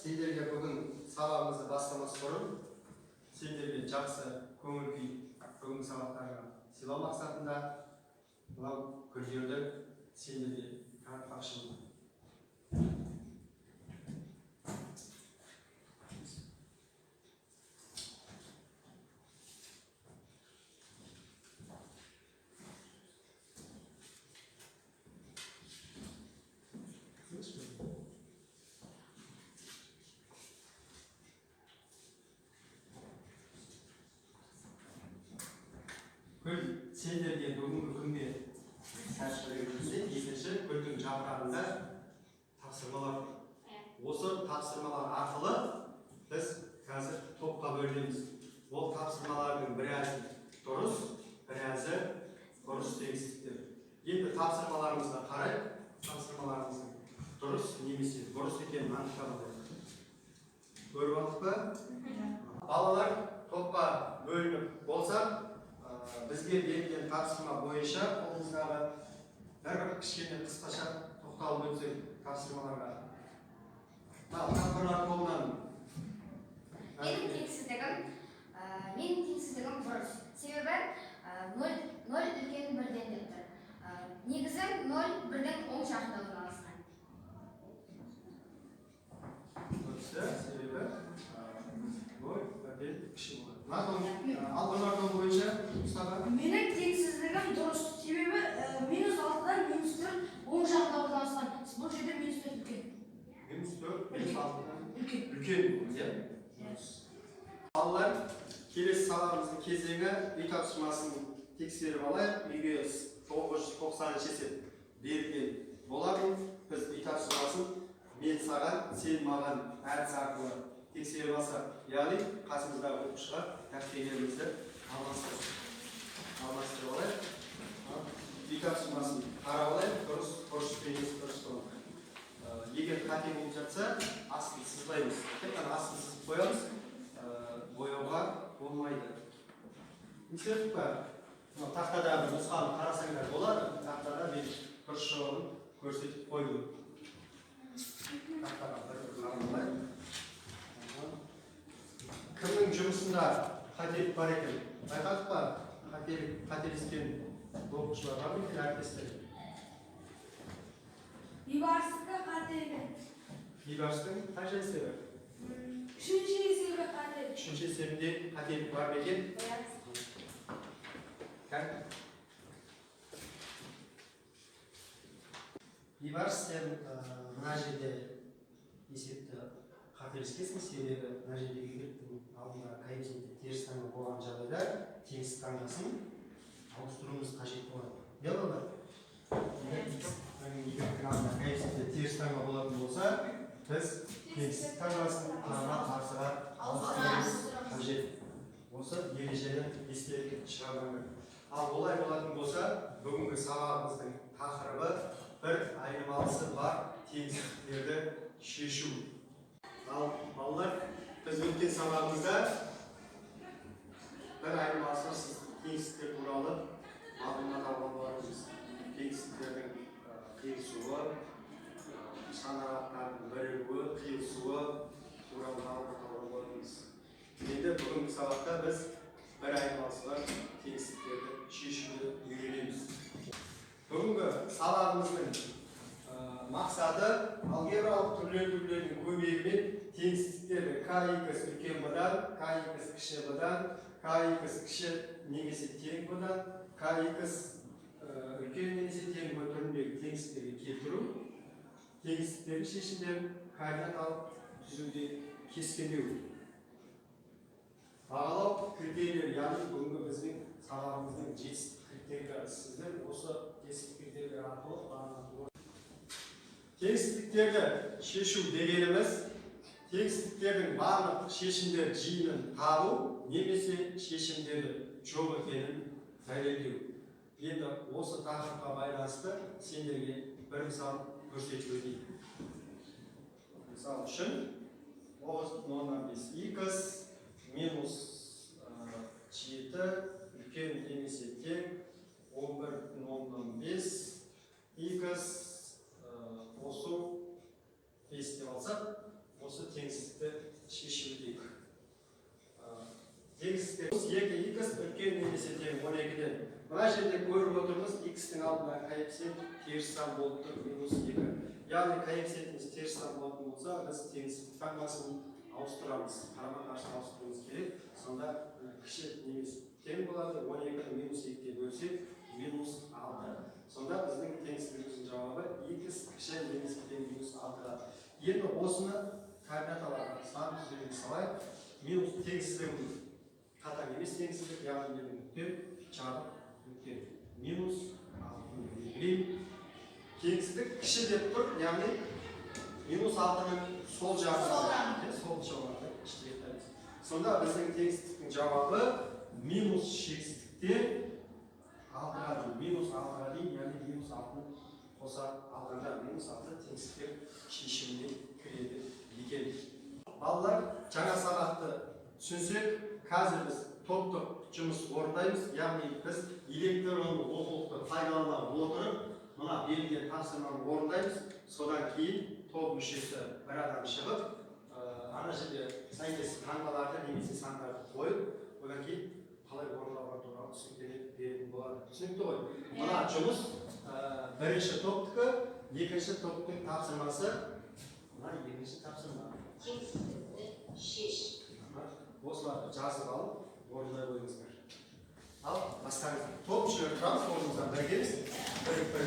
Сендерге бүгін сабағымызды бастамас бұрын сендерге жақсы көңіл күй бүгінгі сабақтарға сыйлау мақсатында мынау гүлдерді сендерге таратпақшымын. Гүл сендерге бүгінгі күнге сәтшілік өткізсе, екінші гүлдің жапырағында тапсырмалар тұр. Осы тапсырмалар арқылы біз қазір топқа бөлінеміз. Ол тапсырмалардың біразы дұрыс, біразы бұрыс теңсіздіктер. Енді тапсырмаларымызға қарай, тапсырмаларымыздың дұрыс немесе бұрыс екенін анықтап алайық. Көріп алдық па? Балалар топқа бөлініп болса, бізге берілген тапсырма бойынша қолымыздағы бір кішкене қысқаша тоқталып өтсек тапсырмаларға. Тапқырлар тобынан. Менің теңсіздігім бұрыс. Себебі 0 үлкен 1-ден деп тұр. Негізі 0 1-дің оң жағында орналасқан. Дұрыс, себебі 0 1-ден кіші болады. Алғырлар тобы бойынша Мұстафа. Менің теңсіздігім дұрыс. Себебі -6-дан -4 оң жағында орналасқан. Бұл жерде -4 үлкен. -4, -6-дан үлкен. Үлкен болады, иә? Балалар, келесі сабағымыздың кезеңі үй тапсырмасын тексеріп алайық. Үйге 990 есеп берілген болатын. Біз үй тапсырмасын мен саған, сен маған әдіс арқылы тексеріп алсақ, яғни қасымыздағы оқушыға дәптерлерімізді алмастырып алайық. Үй тапсырмасын қарап алайық. Дұрыс, бұрыс емес, дұрыс болады. Егер қате болып жатса, астын сызбаймыз. Тек қана астын сызып қоямыз. Бояуға болмайды. Ескертіп па? Мынау тақтадағы нұсқаны қарасаңдар болады. Тақтада мен дұрыс жауабын көрсетіп қойдым. Тақтаға бір қарап алайық. Кімнің жұмысында қателік бар екен? Байқадық па? Қателескен оқушылар бар ма екен, әріптестер? Бейбарыстікі қателік. Бейбарыстың қанша есебі? Үшінші есебі қателік. Үшінші есебінде қателік бар ма екен? Иә. Бейбарыс, сен мына жерде есепті қателескенсің, себебі мына жерде y-тің алдында коэффициентте теріс таңба болған жағдайда теңсіз таңбасын ауыстыруымыз қажет болады. Иә, балалар? Егер y-тің алдында коэффициентте теріс таңба болатын болса, біз теңсіз таңбасын қарама қарсыға ауыстыруымыз қажет. Осы ережені естен шығармау керек. Ал олай болатын болса, бүгінгі сабағымыздың тақырыбы бір айнымалысы бар теңсіздіктерді шешу. Ал балалар, біз өткен сабағымызда бір айнымалысы бар теңсіздіктер туралы мағлұмат алған болатынбыз. Теңсіздіктердің қиылысуы, шаңырақтардың бірігуі, қиылысуы туралы мағлұмат алған болатынбыз. Енді бүгінгі сабақта біз бір айнымалысы бар теңсіздіктерді шешуді үйренеміз. Бүгінгі сабағымыздың мақсаты алгебралық түрлендірулердің көмегімен теңсіздіктерді kx үлкен b-дан, kx кіші b-дан, kx кіші немесе тең b-дан, kx үлкен немесе тең b түріндегі теңсіздіктерге келтіру, теңсіздіктердің шешімдерін координаталық түзуде кескіндеу. Бағалау критерийлері, яғни бүгінгі біздің сабағымыздың жетістік критерийлері. Сіздер осы жетістік критерийлері арқылы бағалау. Теңсіздіктерді шешу дегеніміз теңсіздіктердің барлық шешімдер жиынын табу немесе шешімдері жоқ екенін дәлелдеу. Енді осы тақырыпқа байланысты сендерге бір мысал көрсетіп өтейін. Мысал үшін 9,5 х минус 7 үлкен немесе тең 11,5 х қосу 5 деп алсақ, осы теңсіздік Минус 2х үлкен немесе тең 12-ден. Мына жерде көріп отырмыз, х-тің алдында коэффициент теріс сан болып тұр, минус 2. Яғни коэффициентіміз теріс сан болатын болса, біз теңсіздік таңбасын ауыстырамыз. Қарама-қарсы ауыстыруымыз керек. Сонда кіші немесе тең болады, 12-ні минус 2-ге бөлсек, минус 6. Сонда біздің теңсіздігіміздің жауабы х кіші немесе тең минус 6-ға. Енді осыны координаталарға сан түзуге салайық. Минус теңсіздігіміз қатаң емес теңсіздік, яғни менің нүкте, жабық нүкте. Минус 6-ны белгілеймін. Теңсіздік кіші деп тұр, яғни минус 6-ның сол жағы. Сол жағы штрихтаймыз. Сонда біздің теңсіздіктің жауабы минус шексіздіктен 6-ға дейін, минус 6-ға дейін, яғни минус 6-ны қоса алғанда минус 6 теңсіздіктер шешіміне кіреді екен. Балалар, жаңа сабақты түсінсек, қазір біз топтық жұмыс орындаймыз, яғни біз электронды оқулықты пайдалана отырып, мына берілген тапсырманы орындаймыз. Содан кейін топ мүшесі бір адам шығып, ана жерде сәйкес таңбаларды немесе сандарды қойып, одан кейін қалай орындалған туралы түсініктеме беретін болады. Түсінікті ғой? Мына жұмыс бірінші топтікі, екінші топтың тапсырмасы, мына екінші тапсырма. Теңсіздікті шеш. Осыларды жазып алып, орындай қойыңыздар. Ал, бастаңыздар. Топ мүшелері тұрамыз, орнымыздан біргеміз. Бір-бір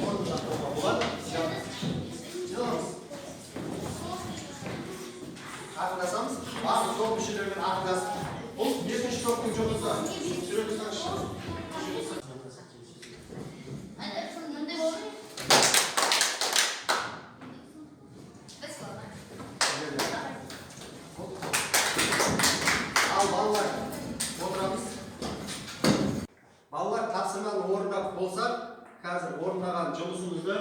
орнымыздан тұруға болады. Жиналамыз. Ақылдасамыз. Барлық топ мүшелерімен ақылдасып. Бұл екінші топтың жұмысы. Сурет салыңызшы. Ал балалар, отырамыз. Балалар, тапсырманы орындап болсақ, қазір орындаған жұмысымызды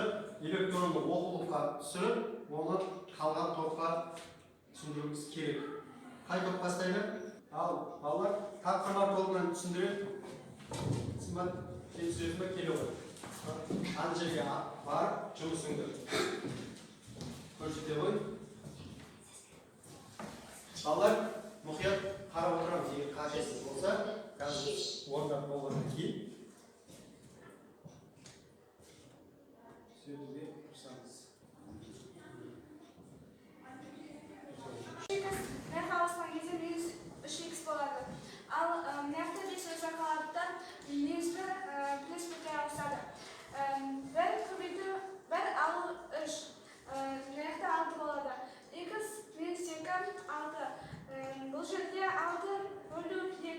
электронды оқулыққа түсіріп, оны қалған топқа түсіндіруіміз керек. Қай топ бастайды? Ал балалар, тапсырма тобынан түсіндіреді. Сымбат, сен түсіресің бе? Келе ғой. Ана жерге барып жұмысыңды көрсете ғой. Балалар, мұқият қарап отырамыз. Егер қатесіз болса, қазір орындап болғаннан кейін түзетуге тырысамыз. Мына ауысқан кезде минус 3х болады. Ал мына жақта 5 өзі қалады да, минус 1 плюс 1-ге ауысады. 1 көбейту 1 ал 3. Мына жақта 6 болады. Х минус 2 6. Бұл жерде 6 бөлу 2.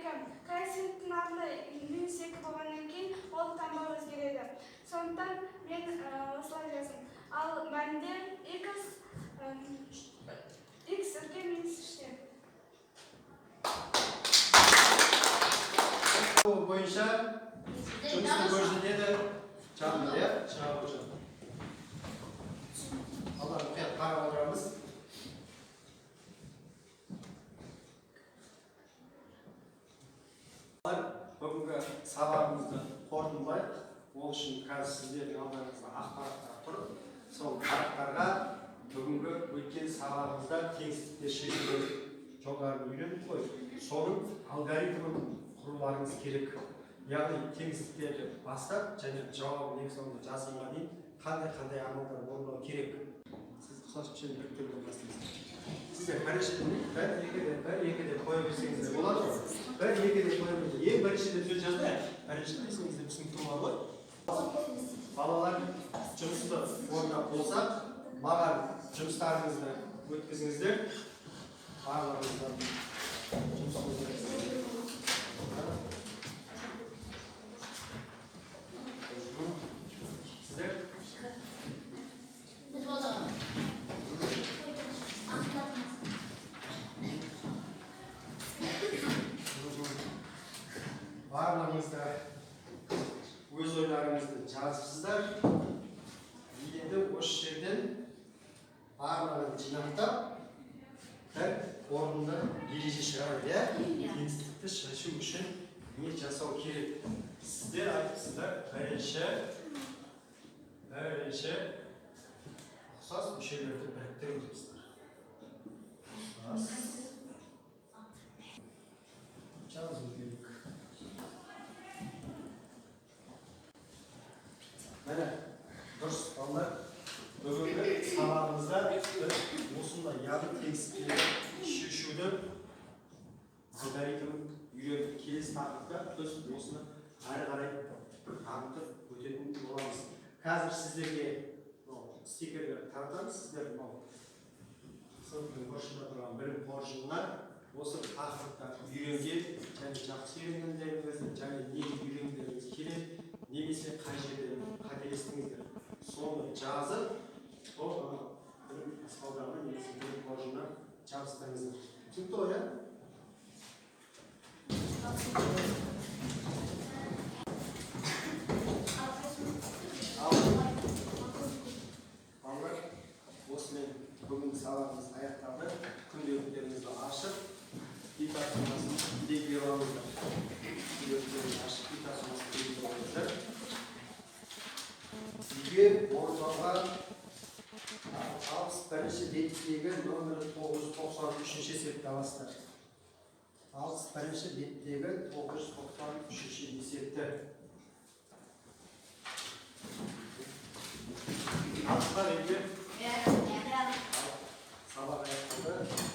Коэффициенттің алдында минус 2 болғаннан кейін ол таңба өзгереді. Сондықтан мен осылай жаздым. Ал мәнде х үлкен минус 3-тен. Бойынша жұмысты көрсетеді. Жанды, иә? Шыға қойшы. Алла, мұқият қарап отырамыз. Бүгінгі сабағымызды қорытындылайық. Ол үшін қазір сіздердің алдарыңызда ақпараттар тұр. Сол парақтарға бүгінгі өткен сабағымызда теңсіздіктер шешудің жолдарын үйрендік қой. Соның алгоритмін құруларыңыз керек. Яғни теңсіздіктерді бастап және жауабын ең соңында жазғанға дейін қандай-қандай амалдар орындау керек. Сіз ұқсас мүшені біріктіруді бастайсыз. Сіздер біріншіден 1, 2 деп, 1, 2 деп қоя берсеңіздер болады ғой. 1, 2 деп қоя берсеңіздер. Ең бірінші деп сөз жазбайық. Бірінші десеңіздер түсінікті болады ғой. Балалар, жұмысты орындап болсақ, маған жұмыстарыңызды өткізіңіздер. Барлығыңыздан жұмыс өткізіңіздер. Сіздер? Барлығыңыз да өз ойларыңызды жазыпсыздар. Енді осы жерден барлығын жинақтап, бір орынды ереже шығарып, иә? Теңсіздікті шешу үшін не жасау керек? Сіздер айтыпсыздар, бірінші ұқсас мүшелерді біріктіру депсіздер. Ұқсас. Жазу. Теңсіздіктерді шешудің алгоритмін үйрендік. Келесі тақырыпта біз осыны әрі қарай дамытып өтетін боламыз. Қазір сіздерге мынау стикерлер таратамыз. Сіздер мынау сыныптың бұрышында тұрған білім қоржынына осы тақырыпта үйренген және жақсы үйренгендеріңізді және не үйренгілеріңіз келеді немесе қай жерде қателестіңіздер, соны жазып, сол ана білім баспалдағына немесе білім қоржынына жабыстырыңыздар. Түсінікті ғой, иә? Ал балалар, осымен бүгінгі сабағымыз аяқталды. Күнделіктеріңізді ашып, үй тапсырмасын белгілеп алыңыздар. Күнделіктеріңізді ашып, үй тапсырмасын белгілеп алыңыздар. Үйге орындауға 61-беттегі нөмірі 993 есепті аласыздар. 61-беттегі 993 есепті аласыздар. Үйге сабақ аяқталды.